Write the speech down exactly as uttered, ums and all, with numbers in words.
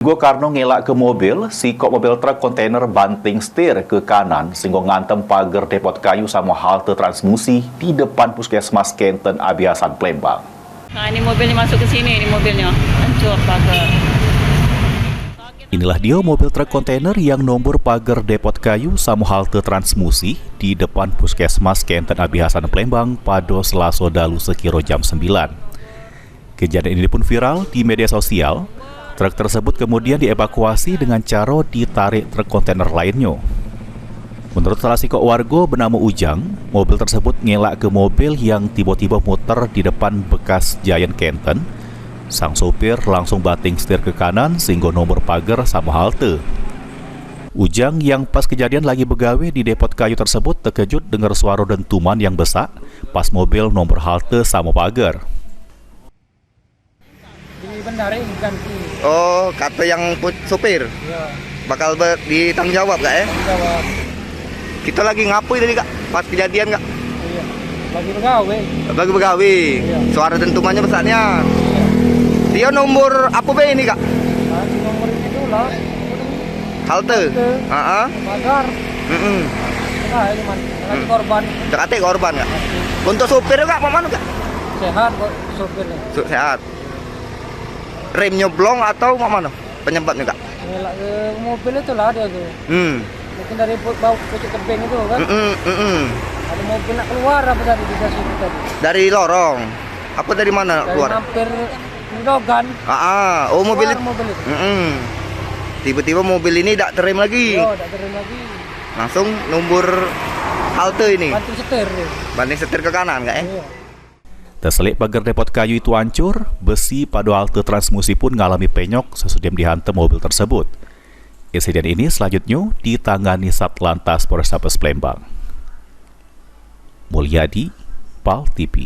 Jugo karno ngelak ke mobil, sikok mobil truk kontainer banting setir ke kanan sehinggo ngantem pagar depot kayu samo halte Transmusi di depan Puskesmas Kenten Abiasan Palembang. Nah, ini mobilnya masuk ke sini, ini mobilnya. Hancur pagar. Inilah dio mobil truk kontainer yang nombor pagar depot kayu samo halte Transmusi di depan Puskesmas Kenten Abiasan Palembang pado Selaso dalu sekiro jam sembilan. Kejadian ini pun viral di media sosial. Truk tersebut kemudian dievakuasi dengan caro ditarik truk kontainer lainnyo. Menurut salah sikok wargo benamo Ujang, mobil tersebut ngelak ke mobil yang tibo-tibo muter di depan bekas Giant Kenten. Sang sopir langsung banting setir ke kanan sehinggo nombor pagar samo halte. Ujang yang pas kejadian lagi begawe di depot kayu tersebut tekejut dengar suaro dentuman yang besak pas mobil nombor halte samo pagar. Di bendari ganti. Oh, kato yang pu-, supir? Iya. Bakal ber-, ditanggung jawab, Kak, eh? Tanggung jawab. Kito lagi ngapoi tadi, Kak? Pas kejadian, Kak? Iya. Lagi begawe. Lagi begawe. Iya. Suara dentumannya besaknya. Iya. Dia nomor apa be ini, Kak? Nah, di nomor ini tu lah. Halte? Halte. Heeh. Pagar. Mm-mm. Nah, ini man. Lagi Hmm. korban. Cak atik korban, Kak? Untuk supir, Kak, mak mano, Kak? Sehat kok supirnya. Su-, sehat. Remnyo blong atau mak mano penyebabnyo, Kak? Ngelak ke mobil itu lah dia tu. Hmm. Mungkin dari pu-, bau pucuk tebing itu kan. Mm-mm, mm-mm. Ada mobil nak keluar apa tadi di gas itu tadi? Dari lorong. Apa dari mana nak Dari keluar? Mampir Gedogan. Ah, ah. Oh, mobil Keluar it-, mobil itu. Mm-mm. Tiba-tiba mobil ini dak terem lagi. Yo, dak terem lagi. Langsung nombor halte ini. Banting setir dia. Banting setir ke kanan, Kak, eh? Iya. Teselik pagar depot kayu itu ancur, besi pado halte Transmusi pun ngalami penyok sesudah dihantem mobil tersebut. Insiden ini selanjutnyo ditangani Satlantas Polrestabes Palembang. Mulyadi, Pal T V.